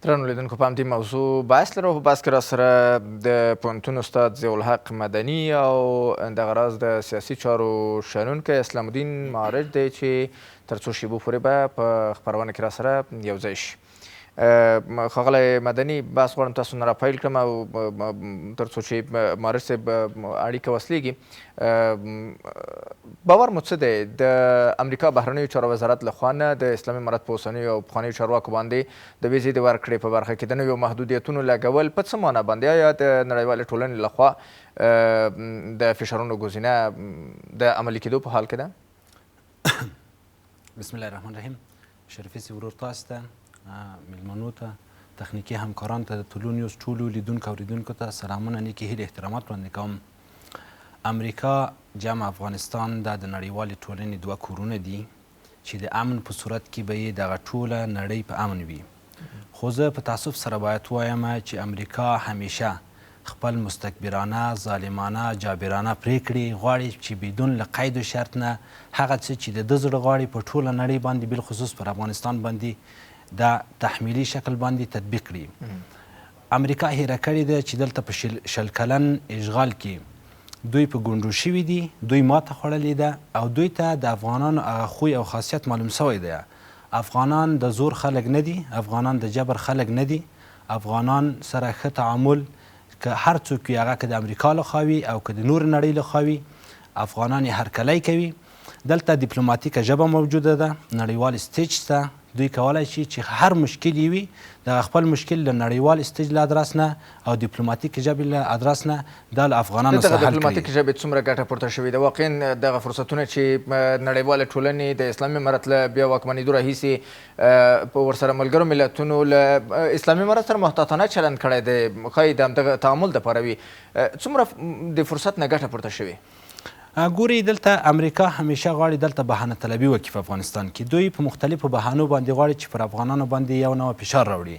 درنو لیدونکو، په همدې موضوع بحث لرو. په بحث کې راسره د پوهنتون استاد ضیاءالحق مدني او دغه راز د سیاسي چارو شنونکی اسلام الدین معارج دی چې تر څو شیبو پورې به په خپرونه کې راسره یو ځای شي. ښاغلی مدني، بحث غواړم تاسو نه راپیل کړم او تر څو چې معارج صاحب اړیکه وصلېږي، باور مو څه دی د امریکا بهرنیو چارو وزارت له خوا نه د اسلامي امارت په اوسنیو او پخوانیو چارواکو باندې د ویزې د ورکړې په برخه کې د نویو محدودیتونو لګول په څه معنا باندې؟ آیا د نړیوالې ټولنې له خوا د فشارونو ګزینه د عملي کېدو په حال کې ده؟ بسم الله الرحمن الرحیم. شریفي صاحب ورور، تاسو ته، میلمنو ته، تخنیکي همکارانو ته، د طلوع نیوز ټولو لیدونکو اوریدونکو ته سلامونه، نیکې هیلې، احترامات وړاندې کوم. امریکا جمع افغانستان دا د نړیوالې ټولنې دوه کورونه دي چې د امن په صورت کې به یې دغه ټوله نړۍ په امن وي. خو زه په تاسف سره باید ووایم چې امریکا همیشه خپل مستکبرانه، ظالمانه، جابرانه پریکړې غواړي چې بدون له قید و شرط نه هغه څه چې د ده زړه غواړي په ټوله نړۍ باندې، بالخصوص پر افغانستان باندې، دا تحمیلي شکل باندې تطبیق کړي. امریکا هیره کړې ده چې دلته په 20 کلن اشغال کې دوی په ګونډو شوي دي، دوی ماته خوړلې ده او دوی ته د افغانانو هغه خوی او خاصیت معلوم شوی دی. افغانان د زور خلک نه دي، افغانان د جبر خلک نه دي. افغانان سره ښه تعامل که هر څوک وي، هغه که د امریکا لخوا وي او که د نور نړۍ لخوا وي، افغانان یې هرکلی کوي. دلته دیپلوماتیکه ژبه موجوده ده، نړیوال stage شته. دوی کولای شي چې هر مشکل یې وي، دغه خپل مشکل له نړیوال stage له ادرس نه او دیپلوماتیک ژبې له ادرس نه دا له افغانانو سره حل کړي. دیپلوماتیک ژبې څومره ګټه پورته شوې ده؟ واقعا دغه فرصتونه چې نړیوالې ټولنې د اسلامي امارت له بیا واکمنېدو راهیسې په ورسره ملګرو ملتونو له اسلامي امارت سره محتاطانه چلند کړی دی، ښایي د همدغه تعامل دپاره وي، څومره د فرصت نه ګټه پورته شوې؟ ګوري، دلته امریکا همیشه غواړي دلته بهانه طلبي وکړي. په افغانستان کې دوی په مختلفو بهانو باندې غواړي چې پر افغانانو باندې یو نوع فشار راوړي.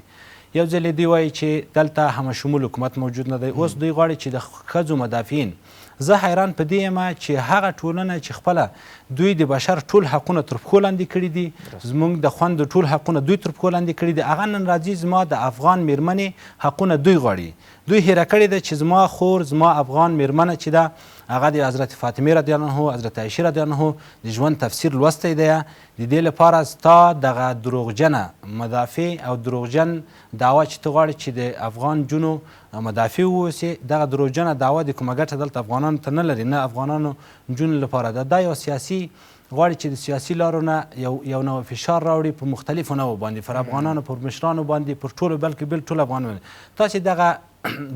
یو ځل دوی وایي چې دلته همه شمول حکومت موجود نه دی. اوس دوی غواړي چې د ښځو مدافعین، زه حیران په دې یم چې هغه ټولنه چې خپله دوی د بشر ټول حقونه تر پښو لاندې کړي دي، زموږ د خوندو ټول حقونه دوی تر پښو لاندې کړي دي، هغه نن راځي زما د افغان میرمنې حقونه دوی غواړي. دوی هیره کړې ده چې زما خور، زما افغان میرمنه چې ده، هغه د حضرت فاطمې رضی الله عنه، حضرت عایشې رضی الله عنه د ژوند تفسیر لوستی دی. د دې لپاره ستا دغه دروغجنه مدافع او دروغجن دعوه چې ته غواړې چې د افغان نجونو مدافع واوسې، دغه دروغجنه دعوه د کومه ګټه دلته افغانانو ته نه لري، نه افغانانو نجونو لپاره ده. دا یو سیاسي غواړي چې د سیاسي لارو نه یو نوع فشار راوړي په مختلفو نوعو باندې، پر افغانانو، پر مشرانو باندې، پر ټولو، بلکې بل ټول افغانانو باندې. تاسې دغه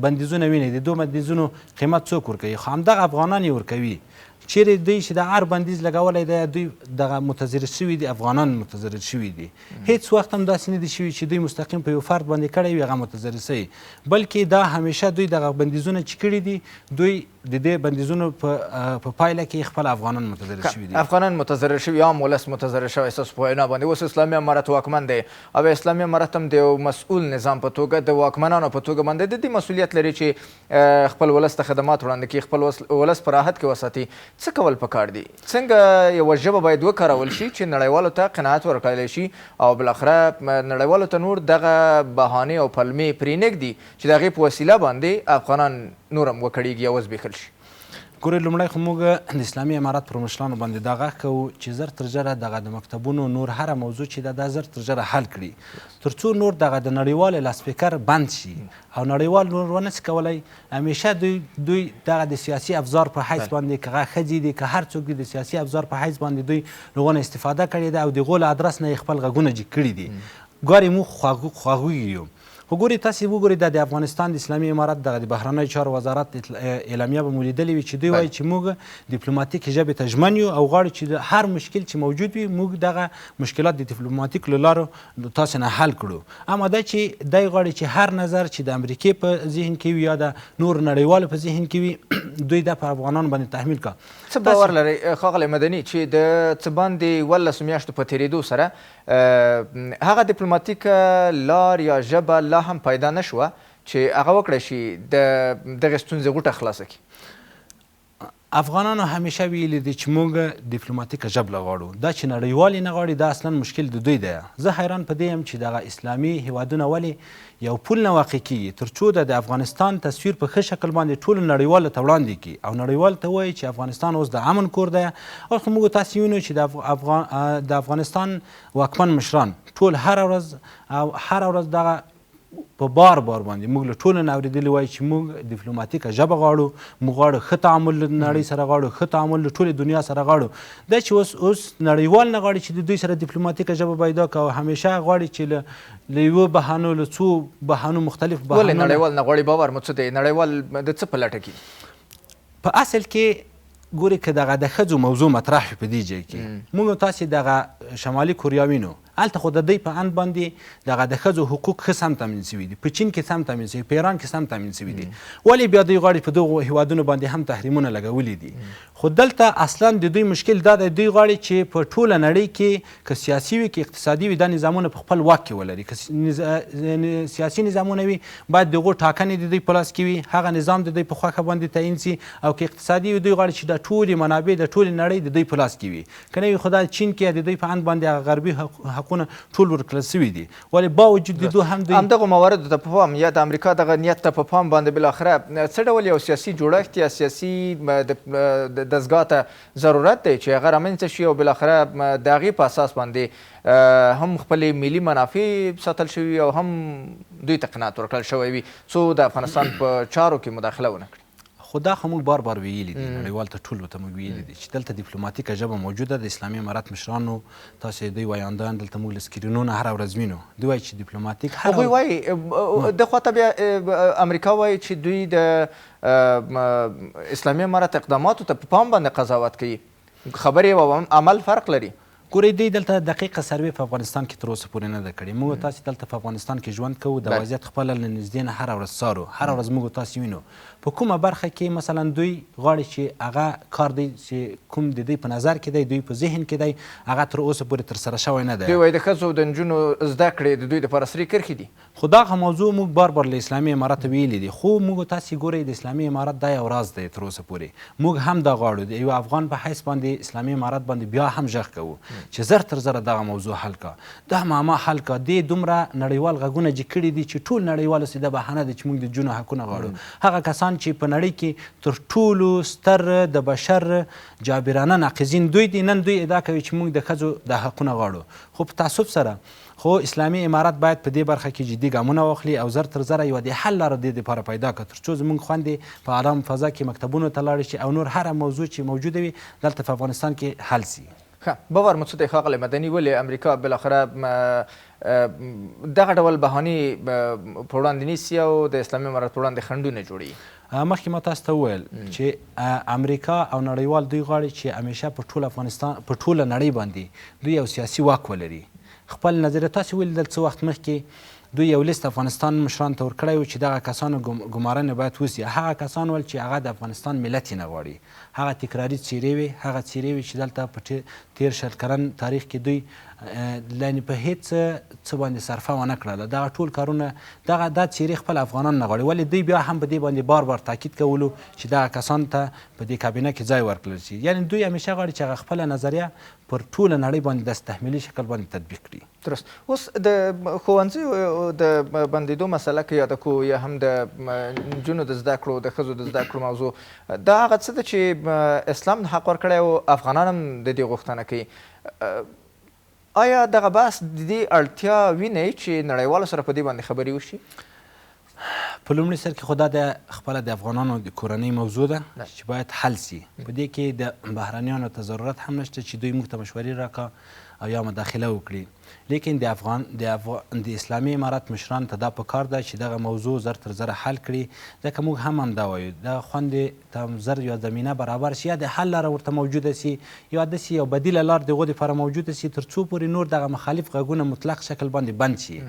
بندیزونه وینئ، د دوه بندیزونو قیمت څوک ورکوي؟ خو همدغه افغانان یې ورکوي. چیرې دوی چې د هر بندیز لګولی دی، دوی دغه متضرر شوي دي، افغانان متضرر شوي دي. هیڅ وخت هم داسې نه دي شوي چې دوی مستقیم په یو فرد باندې کړی وي هغه متضرر شوي، بلکې دا همیشه دوی دغه بندیزونه چې کړي دي، دوی د دې بندیزونو په پایله کې خپل افغانان متضرر شوي دي. افغانان متضرر شوي، عام ولس متضرر شوی ستاسو په وینا باندې. اوس اسلامي امارت واکمن دی او اسلامي امارت هم د یو مسؤل نظام په توګه، د واکمنانو په توګه باندې د دې مسؤلیت لري چې خپل ولس ته خدمات وړاندې کړي، خپل ولس په راحت کې وساتي. څه کول پکار دي؟ څنګه یوه ژبه باید وکارول شي چې نړیوالو ته قناعت ورکړلی شي او بالاخره نړیوالو ته نور دغه بهانې او پلمې پرې نږدي چې د هغې په وسیله باندې افغانان نور هم وکړېږي او وزبېښل شي؟ ګورئ، لومړی خو موږ د اسلامي امارت پر مشرانو باندې دا غږ کوو چې زر تر ژره دغه د مکتبونو نور هره موضوع چې ده، دا زر تر ژره حل کړي، تر څو نور دغه د نړیوال لاسپیکر بند شي او نړیوال نور ونه شي کولی. همیشه دوی دغه د سیاسي ابزار په حیث باندې، که هغه ښځې دي که هر څوک دي، د سیاسي ابزار په حیث باندې دوی لغونه استفاده کړې ده او د هغو له ادرس نه یې خپل غږونه جګ کړي دي. ګورئ، موږ خواخوږي یو، خو ګورئ، تاسې وګورئ، دا د افغانستان د اسلامي امارت دغه د بهرنیو چارو وزارت اعلامیه به مو لیدلې وي چې دوی وایي چې موږ دیپلوماتیک ژبې ته ژمن یو او غواړو چې هر مشکل چې موجود وي، موږ دغه مشکلات د دیپلوماتیک له لارو تاسې نه حل کړو. اما دا چې دی غواړي چې هر نظر چې د امریکې په ذهن کې وي یا د نور نړیوالو په ذهن کې وي، دوی دا پر افغانانو باندې تحمیل کړه. څه باور لرئ ښاغلی مدني چې د څه باندې 18 میاشتو په تېرېدو سره هغه دیپلوماتیکه لار یا ژبه لا هم پیدا نه شوه چې هغه وکړای شي د دغې ستونزې غوټه خلاصه کړي؟ افغانانو همیشه ویلي دي چې موږ دیپلوماتیکه ژبه غواړو، دا چې نړیوال یې نه غواړي دا اصلا مشکل د دوی دی. زه حیران په دې یم چې دغه اسلامي هیوادونه ولې یو پول نه واقع کیږي ترڅو د افغانستان تصویر په ښه شکل باندې ټولو نړیوالو ته وړاندې کړي او نړیوالو ته ووایي چې افغانستان اوس د امن کور دی. اوس خو موږ تاسې وینو چې د افغانستان واکمن مشران ټول هره ورځ او هره ورځ دغه په بار بار باندې موږ له ټولو نه اورېدلي وایي چې موږ دیپلوماتیکه ژبه غواړو، موږ غواړو ښه تعامل له نړۍ سره غواړو، ښه تعامل له ټولې دنیا سره غواړو. دا چې اوس اوس نړیوال نه غواړي چې د دوی سره دیپلوماتیکه ژبه پیدا کړي او همیشه غواړي چې له یوه بهانو له څو بهانو مختلف ولې بهانو نه نړیوال نه غواړي؟ باور مو څه دی؟ نړیوال د څه په لټه کې دي؟ په اصل کې ګوري که دغه د ښځو موضوع مطرح وي په دې ځای کې موږ تاسې دغه شمالي کوریا وینو، هلته خو د دوی په اند باندې دغه د ښځو حقوق ښه سم تامین شوي دي، په چین کې سم تامین شوي، په ایران کې سم تامین شوي دي، ولې بیا دوی غواړي په دغو هیوادونو باندې هم تحریمونه لګولي دي؟ خو دلته اصلا د دوی مشکل دا دی، دوی غواړي چې په ټوله نړۍ کې که سیاسي وي که اقتصادي وي دا نظامونه په خپل واک کې ولري. که سیاسي نظامونه وي باید د هغو ټاکنې د دوی په لاس کې وي، هغه نظام د دوی په خوښه باندې تعین سي، او که اقتصادي وي دوی غواړي چې دا ټولې منابع د ټولې نړۍ د دوی په لاس کې وي. که نه وي خو دا چین کې د دوی په اند باندې هغه غربي حقونه ټول ورکړل سوي دي، ولې باوجود د دوی هم دوی همدغو مواردو ته په پام یا د امریکا دغه نیت ته په پام باندې بالاخره څه ډول یو سیاسي جوړښت یا سیاسي دستګاه ته ضرورت دی چې هغه رامنځته شي او بالاخره د هغې په اساس باندې هم خپلې ملي منافع ساتل شوي او هم دوی ته قناعت ورکړل شوی وي څو د افغانستان په چارو کې مداخله ونه کړي؟ خو دا خو موږ بار بار ویلي دي، نړیوال ته ټولو ته موږ ویلي دي چې دلته دیپلوماتیکه ژبه موجوده ده. اسلامي امارت مشرانو تاسې دوی ویاندان دلته موږ له سکرینونو هره ورځ وینو، دوی وایي چې دیپلوماتیک هره هغوی وایي د خواته بیا امریکا وایي چې دوی د اسلامي امارت اقداماتو ته په پام باندې قضاوت کوي، خبرې او عمل فرق لري. ګورئ دوی دلته دقیقه سروې په افغانستان کې تر اوسه پورې نه ده کړې. موږ تاسې دلته په افغانستان کې ژوند کوو، د وضعیت خپله له نږدې نه هره ورځ څارو، هره ورځ موږ تاسې وینو په کومه برخه کې مثلا دوی غواړي چې هغه کار دی چې کوم د دوی په نظر کې دی، دوی په ذهن کې دی، هغه تر اوسه پورې ترسره شوی نه دی. دوی وایي د ښځو د نجونو زده کړې د دوی لپاره سرې کرښې دي. خو دغه موضوع موږ بار بار له اسلامي امارته ویلي دي. خو موږ تاسې ګورئ د اسلامي امارت دا یو راز دی، تر اوسه پورې موږ هم دا غواړو د یو افغان په حیث باندې اسلامي امارت باندې بیا هم ږغ کوو چې زر تر زره دغه موضوع حل کا، دا معما حل کا. دې دومره نړیوال غږونه جګ کړي دي چې ټول نړیوال اوس دا بهانه ده چې موږ د نجونو حقونه غواړو. هغه کسان چې په نړۍ کې تر ټولو ستر د بشر جابرانه ناقضین دوی دي، نن دوی ادعا کوي چې موږ د ښځو د حقونه غواړو. خو په تاسف سره خو اسلامي امارت باید په دې برخه کې جدي ګامونه واخلي او زر تر زره یوه د حل لاره دې لپاره پیدا کړه ترڅو زموږ خوندې په ارام فضا کې مکتبونو ته لاړې شي او نور هره موضوع چې موجوده وي دلته په افغانستان کې حل سي. ښه باور مو څه دی ښاغلی مدني، ولې امریکا بالاخره دغه ډول بهانې په وړاندې نیسي او د اسلامي امارت په وړاندې خنډونه جوړوي؟ مخکې ما تاسو ته وویل چې امریکا او نړیوال دوی غواړي چې همیشه په ټول افغانستان په ټوله نړۍ باندې دوی یو سیاسي واک ولري. خپل نظریه تاسو ولیدل څه وخت مخکې دوی یو لیست افغانستان مشران ته ورکړی و چې دغه کسانو ګمارنې باید وسي. هغه کسان ول چې هغه د افغانستان ملت یې نه غواړي، هغه تکراري څیرې وې، هغه څیرې وې چې دلته په تیر 20 کلن تاریخ کې دوی یعنې په هیڅ څه باندې صرفه ونه کړله. دغه ټول کارونه دغه دا څیرې خپل افغانان نه غواړي، ولې دوی بیا هم په دې باندې بار بار تاکید کولو چې دغه کسان ته په دې کابینه کې ځای ورکړل شي. یعنې دوی همیشه غواړي چې هغه خپله نظریه پر ټوله نړۍ باندې داسې تحمیلي شکل باندې تطبیق کړي. درست. اوس د ښوونځیو د بندېدو مسله که یاده کړو یا هم د نجونو د زده کړو د ښځو د زده کړو موضوع، دا هغه څه ده چې اسلام حق ورکړی او افغانان هم د دې غوښتنه کوي. آیا دغه بحث د دې اړتیا وینئ چې نړیوالو سره په دې باندې خبرې وشي؟ په لومړي سر کې خو دا د خپله د افغانانو د کورنۍ موضوع ده چې باید حل سي. په دې کې د بهرنیانو ته ضرورت هم نشته چې دوی موږ ته مشورې راکړه او یا مداخله وکړي. لیکن د اسلامي امارت مشران ته دا پکار ده چې دغه موضوع زر تر زره حل کړي، ځکه موږ هم همدا وایو دغه خوندې ته زر یوه زمینه برابر شي، یا د حل لاره ورته موجوده سي، یا داسې یو بدیله لار د هغو دپاره موجوده سي تر څو پورې نور دغه مخالف غږونه مطلق شکل باندې بند شي.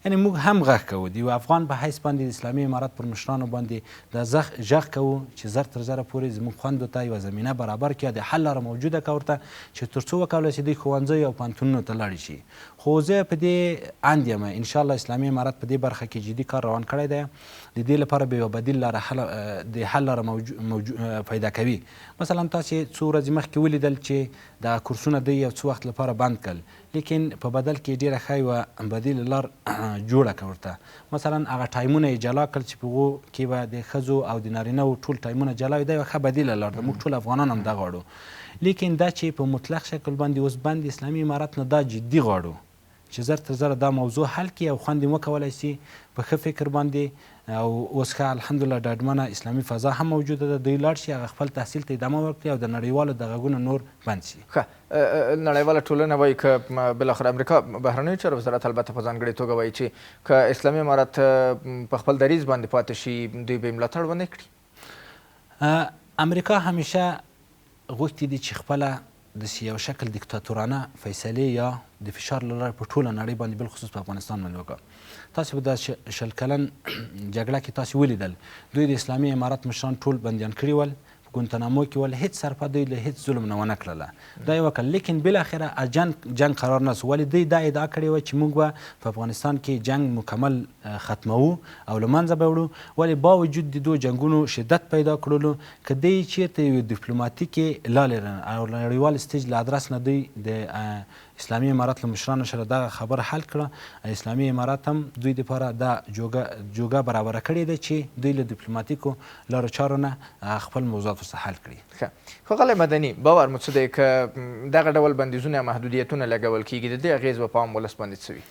یعنې موږ هم غږ کوو د یو افغان په حیث باندې د اسلامي اسلامي امارت پر مشرانو باندې دا ږغ کوو چې زر تر زره پورې زموږ خوندو ته یوه زمینه برابر کړي، د حل لاره موجوده که ورته چې تر څو وکولای شي دوی ښوونځیو او پوهنتونونو ته لاړې شي. خو زه په دې اند یم انشاءالله اسلامي امارت په دې برخه کې جدي کار روان کړی دی، د دې لپاره به یوه بدیل لاره د حل لاره پیدا کوي. مثلا تاسې څو ورځې مخکې ولیدل چې دغه کورسونه دوی یو څه وخت لپاره بند کړل، لیکن په بدل کې ډیره ښه یوه بدیله لار جوړه کړه ورته. مثلا هغه ټایمونه یې جلا کړل چې په هغو کې به د ښځو او د نارینه وو ټول ټایمونه جلا وي. دا یوه ښه بدیله لار ده، موږ ټول افغانان هم دا غواړو. لیکن دا چې په مطلق شکل باندې اوس بند اسلامي امارت نه دا جدي غواړو چې زر تر زره دا موضوع حل کړي او خوندې وکولای شي په ښه فکر باندې. او اوس ښه الحمدلله ډاډمنه اسلامي فضا هم موجوده ده، دوی لاړ شي هغه خپل تحصیل ته ادامه ورکړي او د نړیوالو د غږونو نور بند شي. ښه، نړیواله ټولنه وایي که بالاخره امریکا بهرنیو چارو وزارت البته په ځانګړې توګه وایي چې که اسلامي امارت په خپل دریځ باندې پاتې شي دوی به یې ملاتړ ونه کړي. امریکا همیشه غوښتي دي چې خپله داسې یو شکل دیکتاتورانه فیصلې یا د فشار له لارې په ټوله نړۍ باندې بالخصوص په افغانستان باندې وکړه. تاسې په دا 20 کلن جګړه کې تاسې ولیدل دوی د اسلامي امارت مشران ټول بندیان کړي ول، په ګونتنامو کې ول، هیڅ سرپه دوی له هیڅ ظلم نه ونه کړله، دا یې وکړل. لیکن بالاخره جنګ قرار نه سو. ولې دوی دا ادعا کړې وه چې موږ به په افغانستان کې جنګ مکمل ختموو او له منځه به وړو، ولې باوجود د دوو جنګونو شدت پیدا کړلو که دوی چیرته یوې دیپلوماتیکې لارې او نړیوال stage له ادرس نه دوی د اسلامي امارت له مشرانو سره دغه خبره حل کړه، اسلامي امارت هم دوی دپاره دا جوګه برابره کړې ده چې دوی له دیپلوماتیکو لارو چارو نه خپل موضوعات ورڅخه حل کړي. ښه، ښاغلی مدني، باور مو څه دی که دغه ډول بندیزونه یا محدودیتونه لګول کېږي د دې اغېز به په عام ولس باندې څه وي؟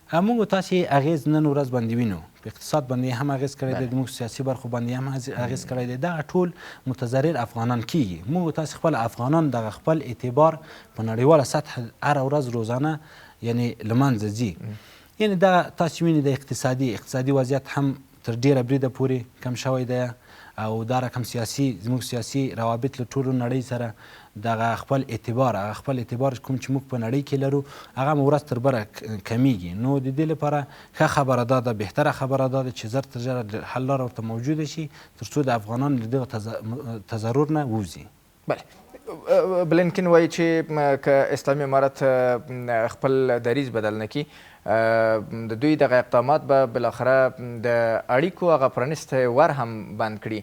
موږ تاسې اغېز نن ورځ باندې وینو، په اقتصاد باندې هم اغېز کړی دی، زموږ سیاسي برخو باندې هم اغېز کړی دی. دغه ټول متضرر افغانان کیږي. موږ تاسې خپل افغانان دغه خپل اعتبار په نړیواله سطح هره ورځ روزانه یعنی له منځه ځي. یعنی دغه تاسې وینئ د اقتصادي وضعیت هم تر ډېره بریده پورې کم شوی دی او دا رقم زموږ سیاسي روابط له ټولو نړۍ سره دغه خپل اعتبار، هغه خپل اعتبار کوم چې موږ په نړۍ کې لرو هغه مو ورځ تر بله کمیږي. نو د دې لپاره ښه خبره دا ده، بهتره خبره دا ده چې زر تر زره حل لاره ورته موجوده شي تر څو د افغانانو له دغه تضرر نه ووځي. بله، بلینکن وایي چې که اسلامي امارت خپل دریځ بدل نه کړي د دوی دغه اقدامات به بالاخره د اړیکو هغه پرانیستی ور هم بند کړي.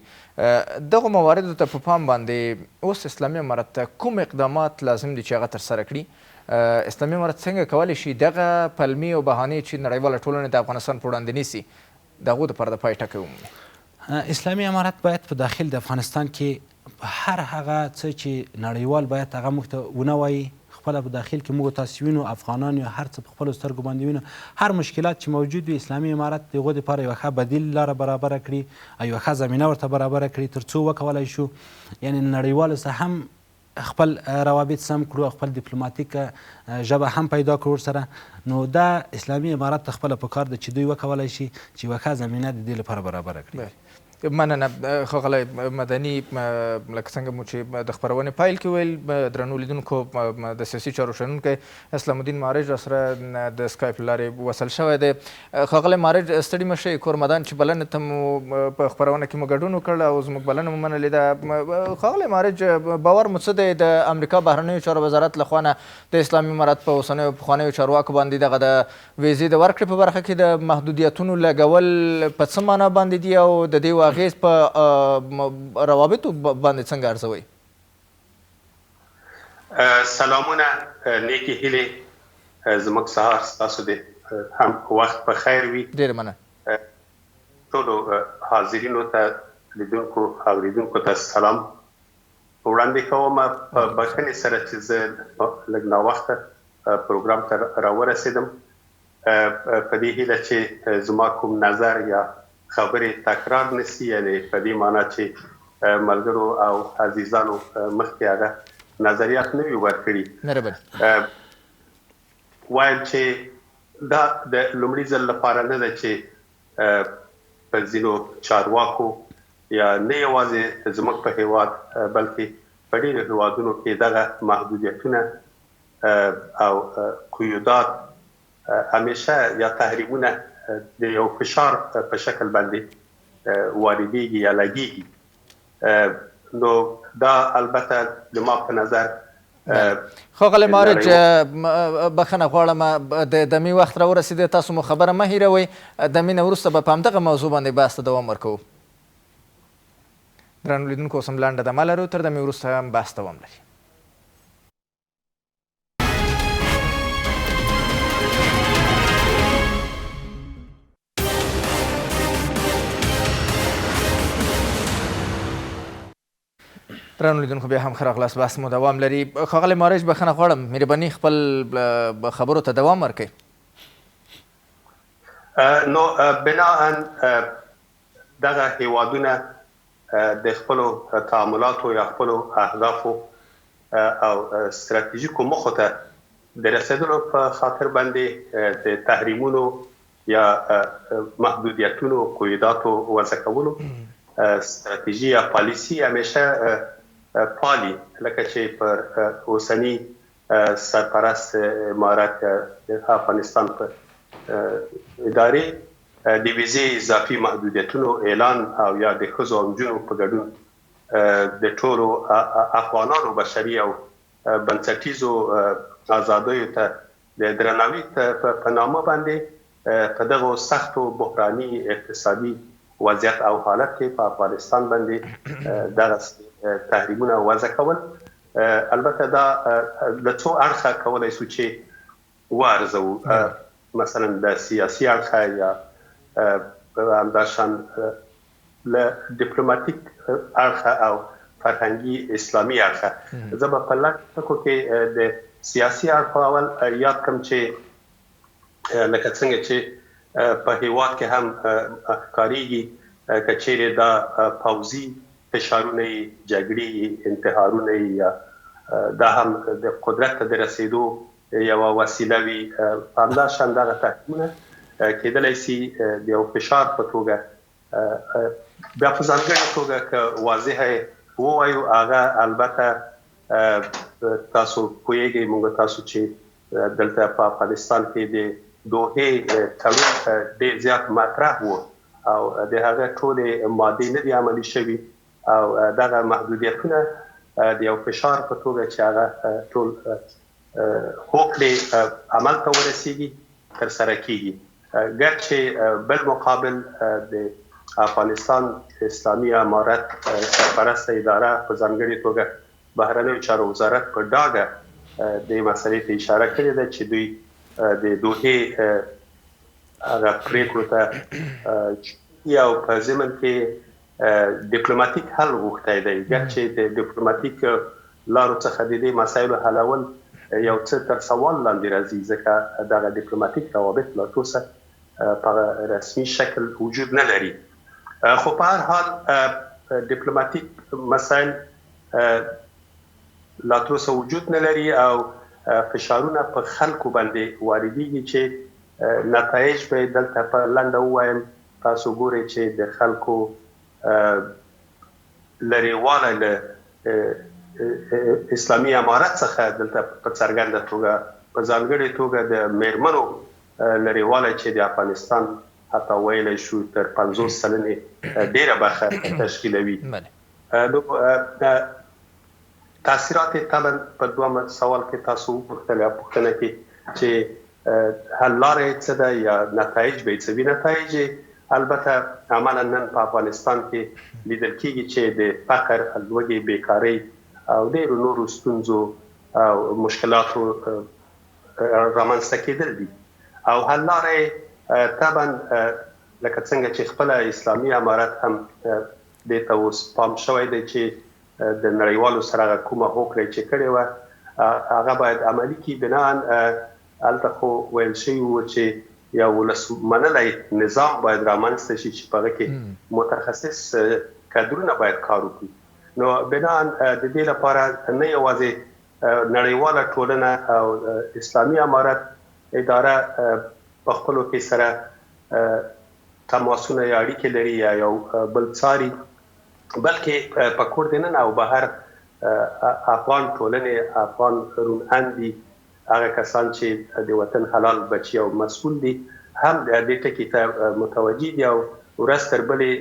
دغو مواردو ته په پام باندې اوس اسلامي امارت ته کوم اقدامات لازم دي چې هغه ترسره کړي؟ اسلامي امارت څنګه کولی شي دغه پلمې او بهانې چې نړیواله ټولنه د افغانستان په وړاندې نیسي د هغو دپاره د پای ټکی ومومي؟ اسلامي امارت باید په داخل د افغانستان کې په هر هغه څه چې نړیوال باید هغه موږ ته ونه وایي، خپله په داخل کې موږ تاسې وینو، افغانان یو هر څه په خپلو سترګو باندې وینو، هر مشکلات چې موجود وي اسلامي امارت د هغو دپاره یوه ښه بدیل لاره برابره کړي او یوه ښه زمینه ورته برابره کړي تر څو وکولای شو یعنې نړیوالو سره هم خپل روابط سم کړو او خپل دیپلوماتیک ژبه هم پیدا کړو ورسره. نو دا اسلامي امارت ته خپله پکار ده چې دوی وکولای شي چې یوه ښه زمینه د دې لپاره برابره کړي. مننه ښاغلی مدني، لکه څنګه مو چې د خپرونې پیل کې ویل درنو لیدونکو د سیاسي چارو شنونکی اسلام الدین معارج را سره د سکایپ له لارې وصل شوی دی. ښاغلی معارج، ستړي مه شئ، کور مدان چې بلنې ته مو په خپرونه کې مو ګډون وکړ او زموږ بلنه مو منلې ده. ښاغلی معارج، باور مو څه دی د امریکا بهرنیو چارو وزارت له خوا نه د اسلامي امارت په اوسنیو پخوانیو چارواکو باندې دغه د ویزې د ورکړې په برخه کې د محدودیتونو لګول په څه معنا باندې دي او د دې اغېز په روابطو باندې څنګه ارزوئ؟ سلامونه، نیکې هیلې، زموږ سهار ستاسو د هم وخت په خیر وي. ډېره مننه. ټولو حاضرینو ته، لیدونکو اوریدونکو ته سلام وړاندې کوم. په بخښنې سره چې زه لږ ناوخته پروګرام ته راورسېدم، په دې هیله چې زما کوم نظر یا خبرې تکرار نسی، یعنی په دې معنا چې ملګرو او عزیزانو مخکې هغه نظریات نه وي ورکړي. وایم چې دا د لومړي ځل لپاره نه ده چې په ځینو چارواکو یا نه یوازې زموږ په هیواد بلکې په ډېرو هیوادونو کې دغه محدودیتونه او قیودات همیشه یا تحریمونه د یو فشار په شکل باندې واردېږي یا لګېږي. نو دا البته د ما په نظر. ښاغلی معارج، بخښنه غواړم، د دمې وخت را ورسېدی، تاسو مو خبره مه هېروئ، دمې نه وروسته به په همدغه موضوع باندې بحث ته دوام ورکوو. درنو لیدونکو، اوس هم لنډه دمه لرو، تر دمې وروسته هم بحث دوام لري. درنو لیدونکو، بیا هم ښه راغلاست، بحث مو دوام لري. ښاغلی معارج، بخښنه غواړم، مهرباني خپل خبرو ته دوام ورکړئ. نو بناء دغه هیوادونه د خپلو تعاملاتو یا خپلو اهدافو او ستراتیژیکو موخو ته د رسېدلو په خاطر باندې د تحریمونو یا محدودیتونو، قیوداتو وضع کولو ستراتیژي یا پالیسي همیشه پالي، لکه چې پر اوسني سرپرست امارت د افغانستان په ادارې د ویزې اضافي محدودیتونو اعلان او یا د ښځو او نجونو په ګډون د ټولو افغانانو بشري او بنسټیزو ازادیو ته د درناوي په نامه باندې په دغو سختو بحراني اقتصادي وضعیت او حالت کې په افغانستان باندې دغه تحریمونه وضع کول، البته دا له څو اړخه کولای شو چې وارزوو، مثلا د سیاسي اړخه یا همداشان له ډیپلوماټیک اړخه او فرهنګي اسلامي اړخه. زه به په لنډ ټکو کې د سیاسي اړخ اول یاد کړم چې لکه څنګه چې په هیواد کې هم ښکارېږي، که چیرې دا پوځي فشارونه یې، جګړې یې، انتحارونه یې، یا دا هم د قدرت ته د رسېدو یوه وسیله وي، همداشان دغه تحریمونه کېدلی سي د یو فشار په توګه، بیا په ځانګړې توګه که واضحه یې ووایو، هغه البته تاسو پوهېږئ، موږ تاسو چې دلته په افغانستان کې د دوحې تړون ډېر زیات مطرح و او د هغه ټولې مادې نه دي عملي شوي، او دغه محدودیتونه د یو فشار په توګه چې هغه ټول هوکړې عمل ته ورسیږي ترسره کیږي. ګرچې بل مقابل د افغانستان اسلامي امارت سرپرسته اداره، په ځانګړې توګه بهرنیو چارو وزارت، په ډاګه دې مسئلې ته اشاره کړې ده چې دوی د دوحې هغه پریکړو ته او په ضمن کې ډیپلوماټیک حل غوښتی دی. ګرچې د ډیپلوماټیک لارو څخه د دې مسایلو حلول یو څه تر سوال لاندې راځي، ځکه دغه ډیپلوماټیک روابط لا تر اوسه په رسمي شکل وجود نه لري. خو په هر حال ډیپلوماټیک مسایل لا تر اوسه وجود نه لري او فشارونه په خلکو باندې واردېږي چې نتایج به دلته په لنډه ووایم. تاسو ګورئ چې د خلکو لرېوالی له اسلامي امارت څخه دلته په څرګنده توګه، په ځانګړې توګه د میرمنو لرېوالی چې د افغانستان حتی ویلی شو تر 50 سلنې ډېره برخه تشکیلوي. نو تاثیرات طبعا په دوم سوال کې تاسو وپوښتل یا پوښتنه کې چې حل لاره یې څه ده یا نتایج به یې څه وي، نتایج البته عملا نن په افغانستان کې لیدل کیږي چې د فقر، لوږې، بیکارۍ او ډېرو نورو ستونزو او مشکلاتو رامنځته کېدل دي. او حل لاره یې طبعا لکه څنګه چې خپله اسلامي امارت هم دې ته اوس پام شوی دی چې د نړیوالو سره هغه کومه هوکړه چې کړې وه هغه باید عملي کړي. بناء هلته خو ویل شوي وو چې یو ولس منلی نظام باید رامنځته شي چې په هغه کې متخصص کدرونه باید کار وکړي. نو بناء د دې لپاره نه یوازې نړیواله ټولنه او اسلامي امارت اداره په خپلو کې سره تماسونه یا اړیکې لري یا یو بل څاري، بلکې په کور دننه او بهر افغان ټولنې، افغان روڼ اندي، هغه کسان چې د وطن حلال بچي او مسؤل دي هم د دې ټکي ته متوجه دي او ورځ تر بلې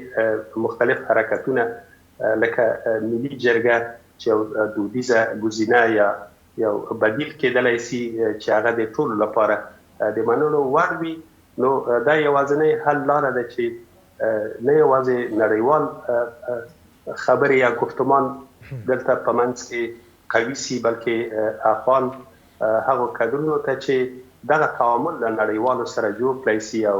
مختلف حرکتونه لکه ملي جرګه چې یو دودیزه ګزینه یا یو بدیل کېدلای سي چې هغه د ټولو لپاره د منلو وړ وي، نو دا یوازینۍ حل لاره ده چې نه یوازې نړیوال خبرې یا ګفتمان دلته په منځ کې قوي سي، بلکې افغان هغو کدرونو ته چې دغه تعامل له نړیوالو سره جوړ کړای سي او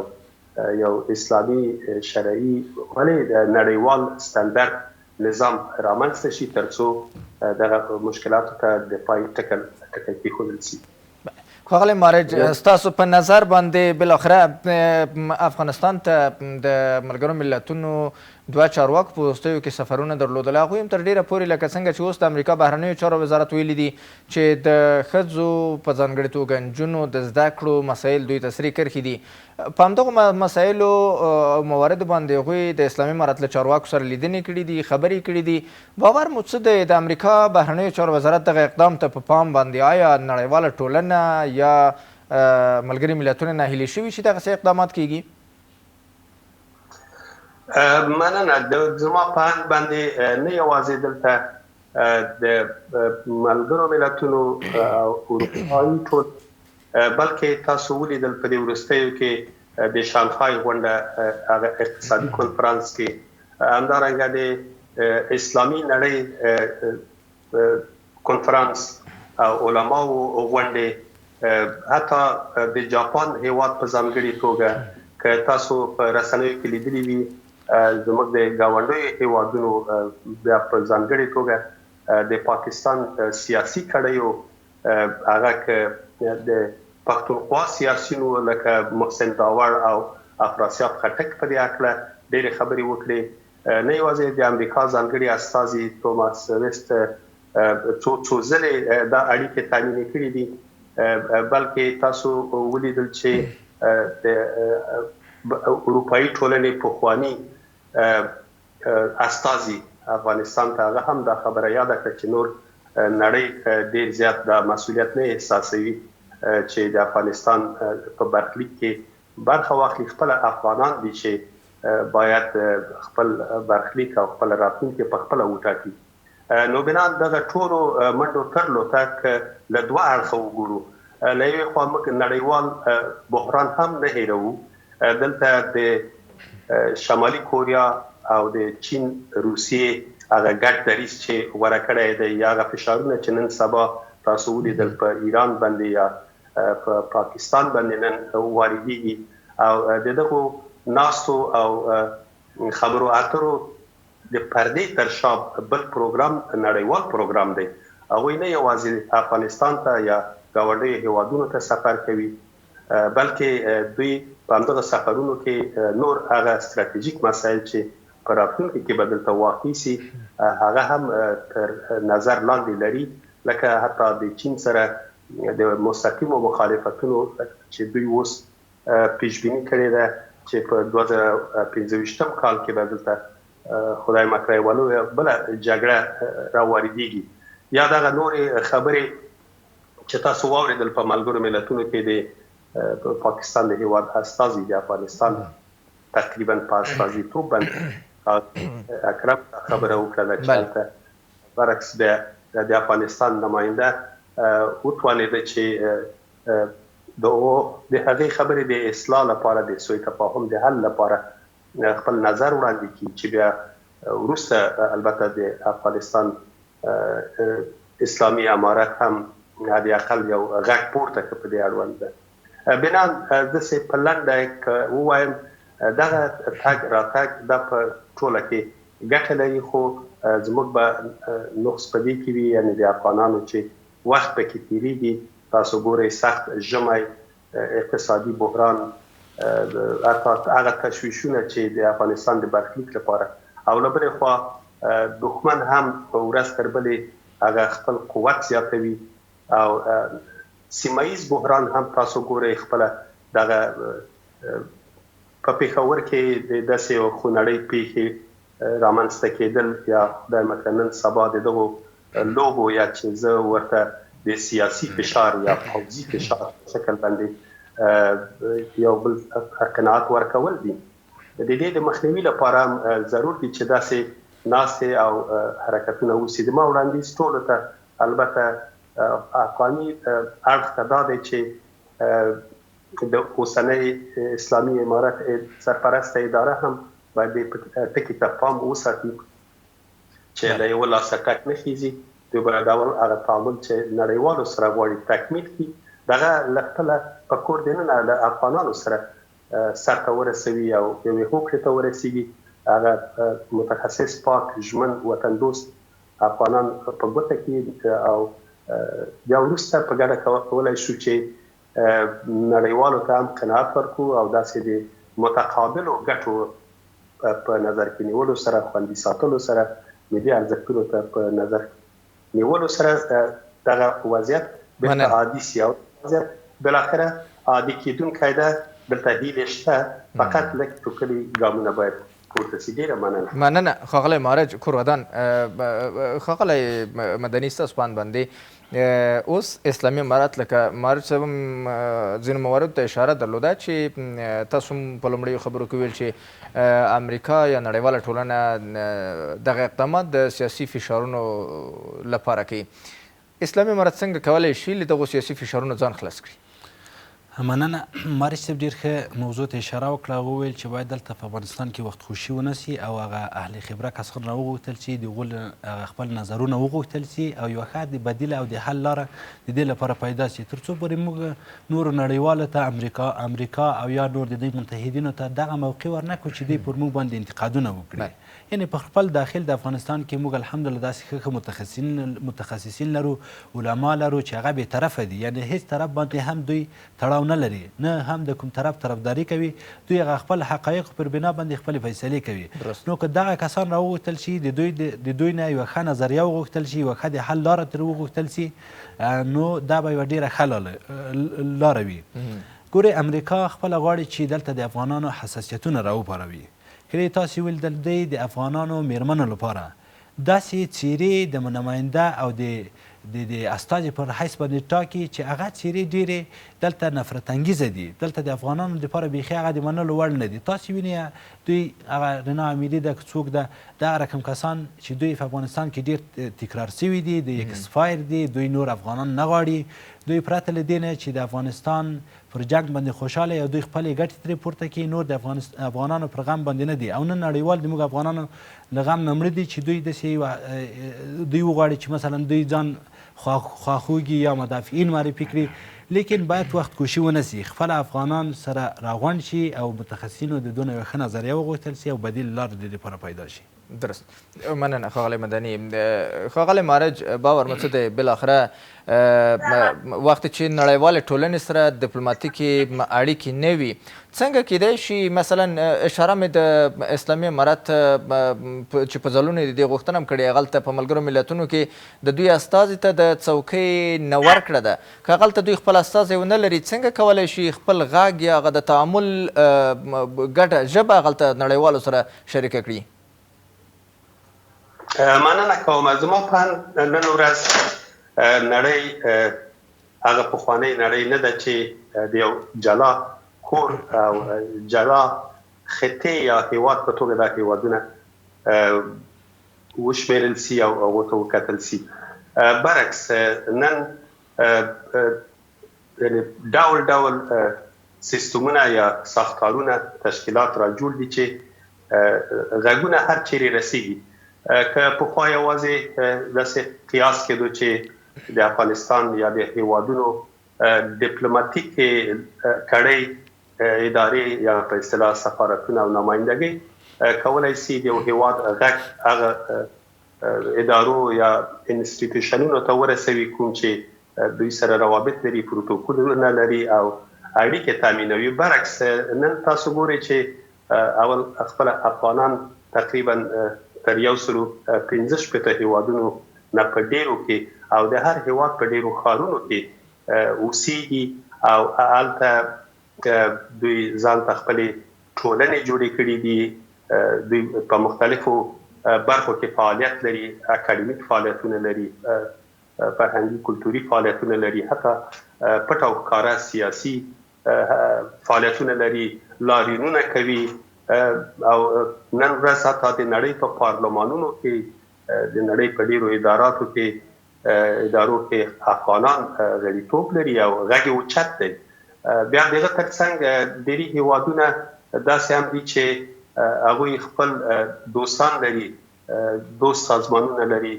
یو اسلامي شرعي ولې نړیوال ستندرد نظام رامنځته شي، ترڅو دغه مشکلاتو ته د پای ټکی کېښودل سي. ښاغلی معرج، ستاسو په نظر باندې بالاخره افغانستان ته د ملګرو ملتونو دوه چارواکو په وروستیو کې سفرونه درلودل، هغوی هم تر ډېره پورې لکه څنګه چې اوس د امریکا بهرنیو چارو وزارت ویلي دي چې د ښځو په ځانګړې توګه نجونو د زده کړو مسایل دوی ته سرې کرښې دي، په همدغو مسایلو او مواردو باندې هغوی د اسلامي امارت له چارواکو سره لیدنې کړې دي، خبرې کړې دي. باور مو څه دی د امریکا بهرنیو چارو وزارت دغه اقدام ته په پام باندې آیا نړیواله ټولنه یا ملګري ملتونه ناهیلي شوي چې دغسې اقدامات کیږي؟ مننه. زما په اند باندې نه یوازې دلته د ملګرو ملتونو او اروپایي ټول، بلکې تاسو ولیدل په دې وروستیو کې د شانګهای غونډه، هغه اقتصادي کنفرانس کې، همدارنګه د اسلامي نړۍ کنفرانس او علماو غونډې، حتی د جاپان هیواد په ځانګړي توګه که تاسو په رسنیو کې لیدلي وي، زموږ د ګاونډیو هیوادونو بیا په ځانګړي توګه د پاکستان سیاسي کړیو، هغه که د پښتونخوا سیاسیونو لکه محسن داوړ او افراسیاب خټک په دې هکله ډېرې خبرې وکړې، نه یوازې د امریکا ځانګړي استازي توماس ویست څو څو ځلې دا اړیکې تامینې کړې دي، بلکې تاسو ولیدل چې د اروپایي ټولنې پخواني استازي افغانستان ته هغه هم دا خبره یاده کړه چې نور نړۍ ډیر زیات دا مسولیت نه احساسوي چې د افغانستان په برخلیک کې برخه واخلي. خپله افغانان دي چې باید خپل برخلیک او خپل راتلونکی په خپله وټاکي. نو بنا دغه ټولو منډو ترلو ته که له دوه اړخه وګورو، له یوې خوا موږ نړیوال بحران هم نه هېروو. دلته د شمالي کوریا او د چین روسیې هغه ګډ دریځ چې غوره کړی دی، یا هغه فشارونه چې نن سبا تاسو ولیدل په ایران باندې یا په پاکستان باندې نن واردېږي، او د دغو ناستو او خبرو اترو د پردې تر شا بل پروګرام نړیوال پروګرام دی. هغوی نه یوازې افغانستان ته یا ګاونډیو هیوادونو ته سفر کوي، بلکې دوی په همدغه سفرونو کې نور هغه ستراتیژیک مسایل چې په راتلونکي کې به دلته واقع سي هغه هم تر نظر لاندې لري، لکه حتی د چین سره د مستقیمو مخالفتونو چې دوی اوس پیشبیني کړې ده چې په 2025 کال کې به دلته خدای مکړه یوه لویه بله جګړه راواردېږي، یا دغه نورې خبرې چې تاسو واورېدل په ملګرو ملتونو کې د پاکستان د هیواد استازي د افغانستان تقریبا په استازیتوب باندې اکرم خبره وکړه چې هلته برعکس بیا د افغانستان نماینده وتوانېده چې د هغې خبرې د اصلاح لپاره، د سوء تفاهم د حل لپاره خپل نظر وړاندې کړي، چې بیا وروسته البته د افغانستان اسلامي امارت هم حد اقل یو غږ پورته کړ په دې اړوند ده. بنا داسې په لنډه که ووایم دغه تګ راتګ دا په ټوله کې ګټه لري، خو زموږ به نقص په دې کې وي، یعنې د افغانانو چې وخت پکې تېرېږي، تاسو ګورئ سخت ژمی، اقتصادي بحران، حتی هغه تشویشونه چې د افغانستان د برخلیک لپاره، او له بلې خوا دښمن هم ورځ تر بلې هغه خپل قوت زیاتوي، او سیمه ییز بحران هم تاسو ګورئ خپله دغه په پېښور کې د داسې یو خونړۍ پېښې رامنځته کېدل، یا خدای مکړه نن سبا د دغو لوبو یا چې زه ورته د سیاسي فشار یا پوځي فشار په شکل باندې یو بل قناعت ورکول دي. د دې د مخنیوي لپاره هم ضرور دي چې داسې ناستې او حرکتونه وسي. د ما وړاندیز ټولو ته، البته افغاني اړخ ته، دا دی چې د اوسنۍ اسلامي امارت سرپرسته اداره هم باید دې ټکي ته پام وساتي چې له یوه لاسه ټک نه خیزي. دوی باید اول هغه تعامل چې نړیوالو سره غواړي تکمیل کړي، دغه له خپله په کور دننه له افغانانو سره سرته ورسوي او یوې هوکړې ته ورسیږي. هغه متخصص، پاک، ژمن، وطن دوست افغانان په ګوته کړي او بیا وروسته په ګډه کولای شو چې نړیوالو ته هم قناعت ورکړو او داسې د متقابلو ګټو په نظر کې نیولو سره، خوندي ساتلو سره، ملي ارزښتونو ته په نظر نیولو سره دغه وضعیت بیرته عادي سي، او وضعیت بالاخره عادي کیدونکی ده. دلته هیلې شته، فقط لږ ټوکلي ګامونه باید پورته سي. ډیره مننه. مننه ښاغلی معرج، کور ودان. ښاغلی مدني، ستاسو په اند باندې اوس اسلامي امارت، لکه معرج صاحب هم ځینو مواردو ته اشاره درلوده چې تاسو هم په لومړیو خبرو کې ویل چې امریکا یا نړیواله ټولنه دغه اقدامات د سیاسي فشارونو لپاره کوي، اسلامي امارت څنګه کولی شي له دغو سیاسي فشارونو ځان خلاص کړي؟ مننه. مارج صاحب ډیر ښه موضوع ته اشاره وکړه. هغه وویل چې باید دلته په افغانستان کې وخت خوشي ونه سي او هغه اهل خبره کسان راوغوښتل سي، د هغو هغه خپل نظرونه وغوښتل سي او یوه ښه د بدیله او د حل لاره د دې لپاره پیدا سي، تر څو پورې موږ نورو نړیوالو ته، امریکا او یا نور د دوی متحدینو ته دغه موقع ورنه کړو چې دوی پر موږ باندې انتقادونه وکړي. یعنی په خپل داخل د افغانستان کې موږ الحمدلله داسې ښه ښه متخصصین لرو، علما لرو چې هغه بې طرفه دي، یعنی هیڅ طرف باندې هم دوی تړاو نه لري، نه هم د کوم طرف طرفداري کوي، دوی هغه خپل حقایق پر بنا باندې خپلې فیصلې کوي. نو که دغه کسان راوغوښتل شي، د دوی نه یوه ښه نظریه وغوښتل شي، یوه ښه د حل لاره ترې وغوښتل شي، نو دا به یوه ډېره ښه لاره وي. ګورئ، امریکا خپله غواړي چې دلته د افغانانو حساسیتونه راوپاروي. کله تاسو ولیدل دوی د افغانانو میرمنو لپاره داسې څیرې د نماینده او د د استازي پر حیث باندې ټاکي چې هغه څیرې ډېرې دلته نفرت انګیزه دي، دلته د افغانانو لپاره بیخي هغه د منلو وړ نه دي. تاسو وینئ دوی هغه رنا امیري ده که څوک ده، دغه رقم کسان چې دوی په افغانستان کې ډېر تکرار سوي دي، دوی اکسپایر دي، دوی نور افغانان نه غواړي. دوی پرته له دې نه چې د افغانستان پر جنګ باندې خوشحاله او دوی خپلې ګټې ترې پورته کړي، نور د افغانانو پر غم باندې نه دي. او نن نړیوال د موږ افغانانو له غم نه مړه دي چې دوی داسې دوی وغواړي چې مثلا دوی ځان خواخوږي یا مدافعین معرفي کړي، لیکن باید وخت کوشي ونه سي، خپل افغانان سره راغونډ شي او متخصصینو د دوی یوه ښه نظریه وغوښتل شي او بدیل لار د دې لپاره پیدا شي. درست. مننه ښاغلی مدني. ښاغلی معرج، باور مو څه دی بالاخره وخت چې نړیوالې ټولنې سره دیپلوماتیکې اړیکې نه وي، څنګه کیدای شي، مثلا اشاره مې د اسلامي امارت چې په ځلونو یې د دې غوښتنه هم کړې، هغلته په ملګرو ملتونو کې د دوی استازي ته د څوکۍ نه ورکړه ده، که هغلته دوی خپل استازی ونه لري، څنګه کولی شي خپل غږ یا هغه د تعامل ګډه ژبه هغلته نړیوالو سره شریکه کړي؟ مننه کوم. زما په اند نن ورځ نړۍ هغه پخوانۍ نړۍ نه ده چې د یو جلا کور او جلا خطې یا هیواد په توګه دا هیوادونه وشمیرل سي او هغو ته وکتل سي. برعکس نن یعنی ډول ډول سیستمونه یا ساختارونه، تشکیلات را جوړ دي چې غږونه هر چیرې رسیږي. که پخوا یوازې داسې قیاس کېدو چې د افغانستان یا د هیوادونو دیپلوماتیکې کړۍ، ادارې یا په اصطلاح سفارتونه او نمایندګۍ کولای سي د یو هیواد غږ هغه ادارو یا انسټیټیوشنونو ته ورسوي کوم چې دوی سره روابط لري، پروتوکولونه لري او اړیکې تامینوي. برعکس نن تاسو ګورئ چې اول خپل افغانان تقریبا تر 165 هیوادونو نه په ډیرو کې او د هر هیواد په ډیرو ښارونو کې اوسیږي او هلته دوی ځان ته خپلې ټولنې جوړې کړې دي. دوی په مختلفو برخو کې فعالیت لري، اکاډمیک فعالیتونه لري، فرهنګي کلتوري فعالیتونه لري، حتی پټ او ښکاره سیاسي فعالیتونه لري، لاریونونه کوي. او نن ورځ حتی د نړۍ په پارلمانونو کې، د نړۍ په ډیرو اداراتو کې، ادارو کې افغانان غړیتوب لري او غږ یې اوچت دی. بیا د هغه ترڅنګ ډیری هیوادونه داسې هم دي چې هغوی خپل دوستان لري، دوست سازمانونه لري،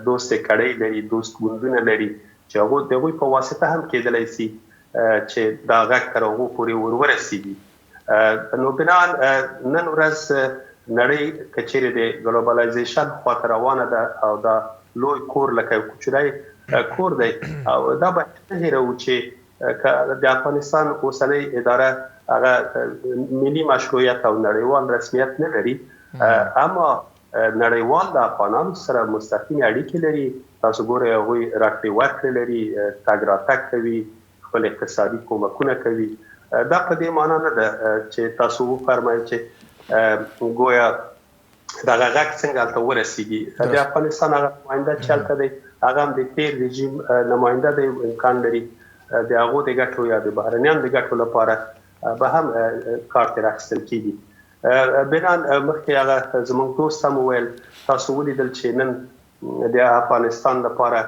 دوست کړۍ لري، دوست ګوندونه لري چې هغو د هغوی په واسطه هم کېدلی سي چې دا غږ تر هغو پورې ور ورسیږي. نو بناً نن ورځ نړۍ که چیرې د ګلوبلایزیشن خواته روانه ده او دا لوی کور لکه یو کوچنی کور دی، او دا باید نه هېروو چې که د افغانستان اوسنۍ اداره هغه ملي مشروعیت او نړیوال رسمیت نه لري، اما نړیوال د افغانانو سره مستقیمې اړیکې لري. تاسو ګورئ هغوی راکړې ورکړې لري، تګ راتګ کوي، خپل اقتصادي کومکونه کوي. دا په دې معنا نه ده چې تاسو وفرمایئ چې ګویا دغه غږ څنګه هلته ورسیږي. د افغانستان هغه نماینده چې هلته دی هغه هم د تیر رژیم نماینده دی، امکان لري د هغو د ګټو یا د بهرنیانو د ګټو لپاره به هم کار ترې اخیستل کیږي. بناً مخکې هغه زموږ دوست هم وویل، تاسو ولیدل چې نن د افغانستان لپاره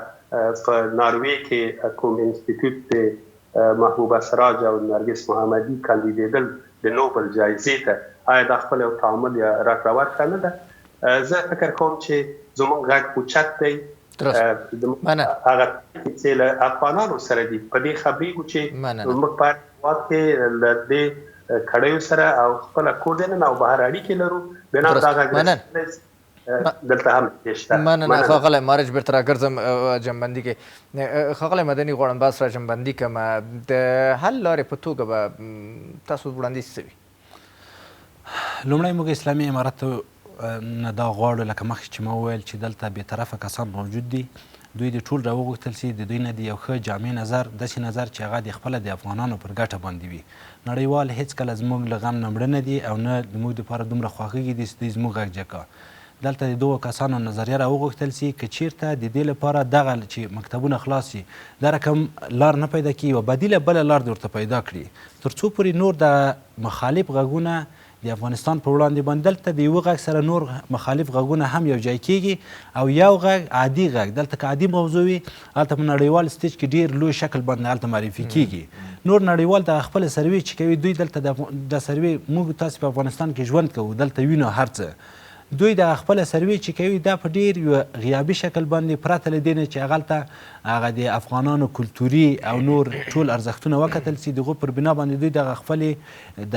په ناروې کې کوم انسټیټیوټ د محبوبه سراج او نرګس محمدي کاندیدېدل د نوبل جایزې ته، آیا دا خپل یو تعامل یا راکړه ورکړه نه ده؟ زه فکر کوم چې زموږ غږ اوچت دی، هغه چې له افغانانو سره دي په دې خبرېږو چې موږ په هېواد کې له دې کړیو سره او خپله کور دننه او بهر اړیکې لرو، بنا دا غږ دلته هم شته. مننه ښاغلی مارج، بیرته راګرځم جنبندي کې. ښاغلی مدني، غواړم بحث را جنبندي کړم. د حل لارې په توګه به تاسو وړاندیز څه وي؟ لومړی موږ اسلامي امارت نه دا غواړو، لکه مخکې چې ما وویل چې دلته بې طرفه کسان موجود دي، دوی دې ټول راوغوښتل سي، د دوی نه د یو ښه جامع نظر، داسې نظر چې هغه د خپله د افغانانو پر ګټه باندې وي. نړیوال هیڅکله زموږ له غم نه مړه نه دي او نه زموږ دپاره دومره خواخوږي دي چې دوی زموږ غږ جګ. دلته د دغو کسانو نظریه راوغوښتل سي، که چیرته د دې لپاره دغه چې مکتبونه خلاص سي دا رقم لار نه پیدا کړي، یوه بدیله بله لار دې ورته پیدا کړي، تر څو پورې نور د مخالف غږونه د افغانستان په وړاندې باندې دلته د یوه غږ سره نور مخالف غږونه هم یو ځای کیږي او یو غږ عادي غږ دلته که عادي موضوع وي هلته په نړیوال stage کې ډیر لوی شکل باندې هلته معرفي کیږي. نور نړیوال دغه خپله سروې چې کوي دوی دلته د سروې، موږ تاسې په افغانستان کې ژوند کوو دلته وینو هر څه، دوی دغه خپله سروې چې کوي دا په ډیر یو غیابي شکل باندې پرته له دې نه چې هغلته هغه د افغانانو کلتوري او نور ټول ارزښتونه وکتل سي، دغو پر بنا باندې دوی دغه خپلې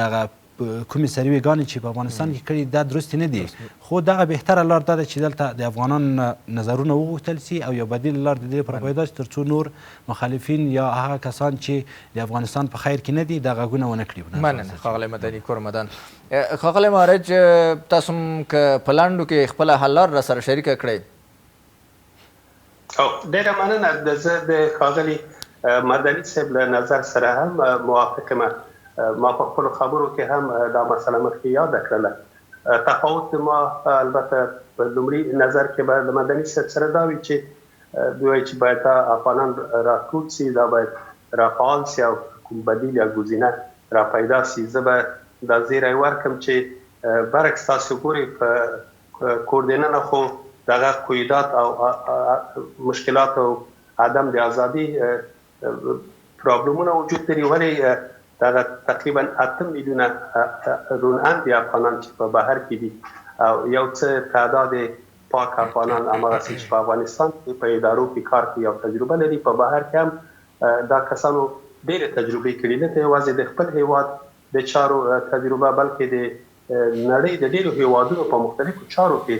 دغه کومې سروې ګانې چې په افغانستان کې کړي دا درستې نه دي. خو دغه بهتره لار دا ده چې دلته د افغانانو نظرونه وغوښتل سي او یو بدیل لار د دې لپاره پیدا سي تر څو نور مخالفین یا هغه کسان چې د افغانستان په خیر کې نه دي دا غږونه ونه کړي. مننه ښاغلی مدني کورمدان. ښاغلی معرج، تاسو هم که په لنډو کې خپله حل لار را سره شریکه کړئ. ډېره مننه. زه د ښاغلي مدني صاحب له نظر سره هم موافق یم. ما په خپلو خبرو کې هم دا مسله مخکې یاده کړله. تفاوت ما البته په لومړي نظر کې به له مدني صاحب سره دا وي چې دوی وایي چې باید دا افغانان راټول سي، دا باید رافعال سي او کوم بدیل یا ګزینه را پیدا سي. زه به دا زیری ورکم چې برعکس تاسو ګورئ په کور دننه خو دغه قیودات او مشکلات او عدم د ازادي پرابلمونه وجود لري، ولې دغه تقریبا 8 میلیونه رون اندي افغانان چې په بهر کې دي او یو څه تعداد پاک افغانان هماغسې چې په افغانستان کې په ادارو کې کار کوي او تجربه لري، په بهر کې هم دا کسانو ډېرې تجربې کړي، نه یوازې د خپل هیواد د چارو تجربه بلکې د نړۍ د ډېرو هیوادونو په مختلفو چارو کې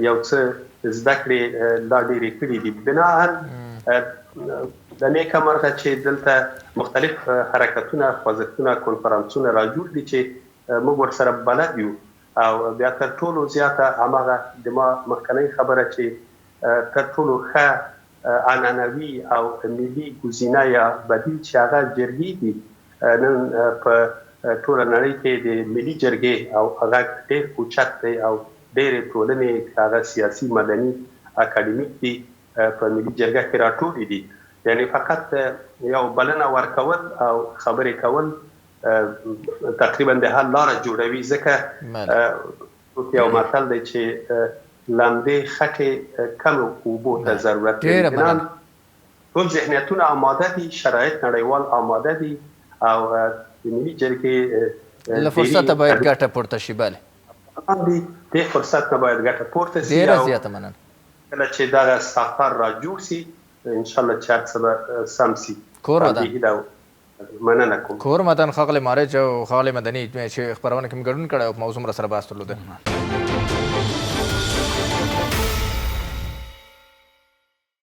یو څه زده کړې لا ډېرې کړې دي. بناً د نیکه مرغه چې دلته مختلف حرکتونه، خوځښتونه، کنفرانسونه راجوړ دي چې موږ ورسره بلد یو. او بیا تر ټولو زیاته هماغه د ما مخکنۍ خبره چې تر ټولو ښه عنعنوي او ملي ګزینه یا بدیل چې هغه جرګې دي، نن په ټوله نړۍ کې د ملي جرګې او غږ ډېر اوچت دی او ډېرې ټولنې هغه سیاسي، مدني، اکاډمیک دي په ملي جرګه کې راټولې دي. یعنی فقط یو بلنه ورکول او خبرې کول تقریبا د حل لاره جوړوي، ځکه یو متل دی چې لمدې خټې کم اوبو ته ضرورت لري. ټول ذهنیتونه آماده دي، شرایط نړیوال آماده دي او د ملي جرګې له فرصته باید ګټه پورته شي. بله دې فرصت نه باید ګټه پورته شي. ډېره زیاته مننه. کله چې دغه ساختار را جوړ شي ان شاء الله چې هر څه به سم شي. کور ودان. مننه کوم. کور ودان ښاغلی معرج او ښاغلی مدني چې خپرونه کې مو ګډون کړی او په موضوع مو راسره بحث درلوده.